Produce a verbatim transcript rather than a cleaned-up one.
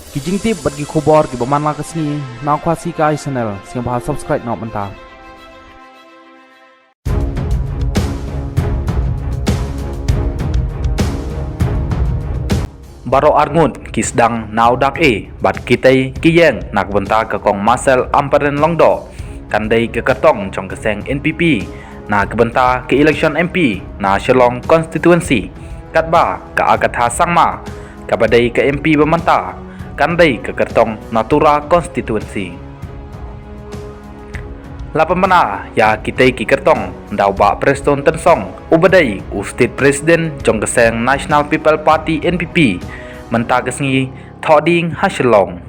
Ki jingtip bad ki khubor kiba man la ka sngi na Khasi Kai Channel, sngewbha subscribe noh mynta. Baroh arngut ki sdang na u dak e bad kitei ki ïeng na ka bynta ka Kong Marcel Ampareen Lyngdoh kan dei ka kyrtong jong ka seng N P P na ka bynta ka election M P na Shillong constituency, katba ka Agatha Sangma kaba dei ka M P ba mynta kan dei ka kyrtong na Tura constituency. La pynbna ïa kitei ki kyrtong da u Bah Prestone Tynsong uba dei u State President jong ka seng National People Party, N P P, mynta ka sngi thohdieng ha Shillong.